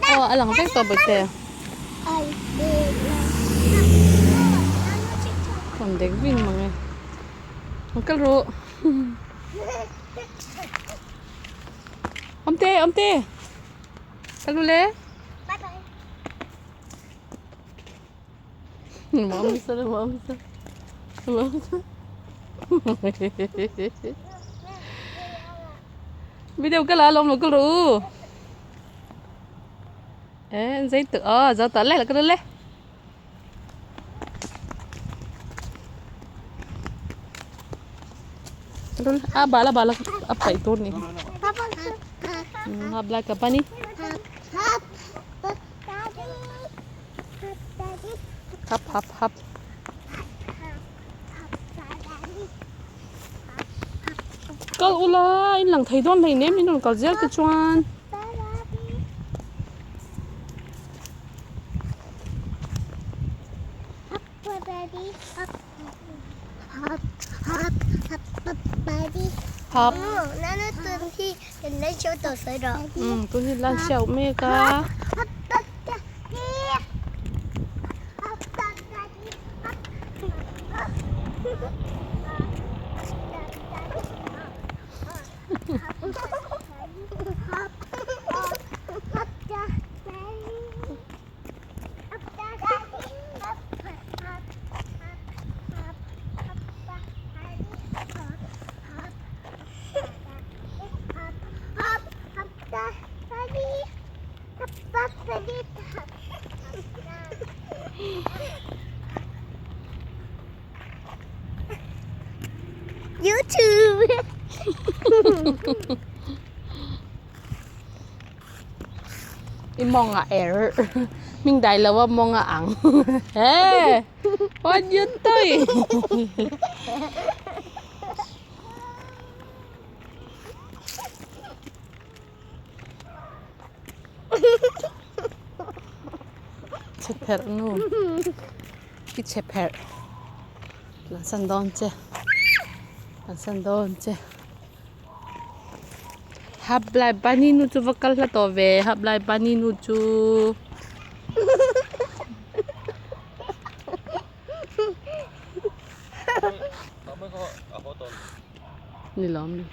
Aw a lang vek tawh bawihte. Rawn dek vin mang e. Rawn kal rawh. Awmte awmte. Kal u le. Video ka la lawm lo kal rawh u. Ê, giấy tự ờ giờ tớ lại là cái đó A bala bala a paih tur ni. Hap lai ka pani. Hap hap hap. Kal ula in lang thei dawn hlei nem in rawn kal zel te chuan. Hap. Tun hi lan chhiau mek a. YouTube. I mawng a er hming dai lo a mawng a ang he what you doing Chhe pherh nu i chhe pherh lan san dawn che lan san dawn che hap lai pani nu chu va kal hla tawh ve hap lai pani nu chu. Ni lawm ni.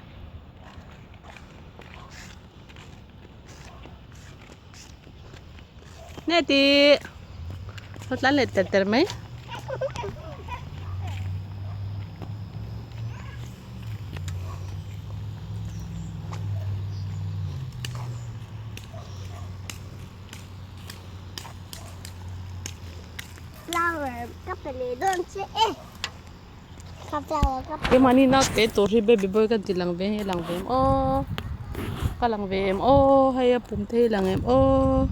Nge ti Hawt lan leh ter ter mai. Flower ka pe leh dawn che e. Keimahni naute tur hi baby boy kan ti lang ve nge lang ve em aw ka lang ve em aw hei a pum te hi lang em aw.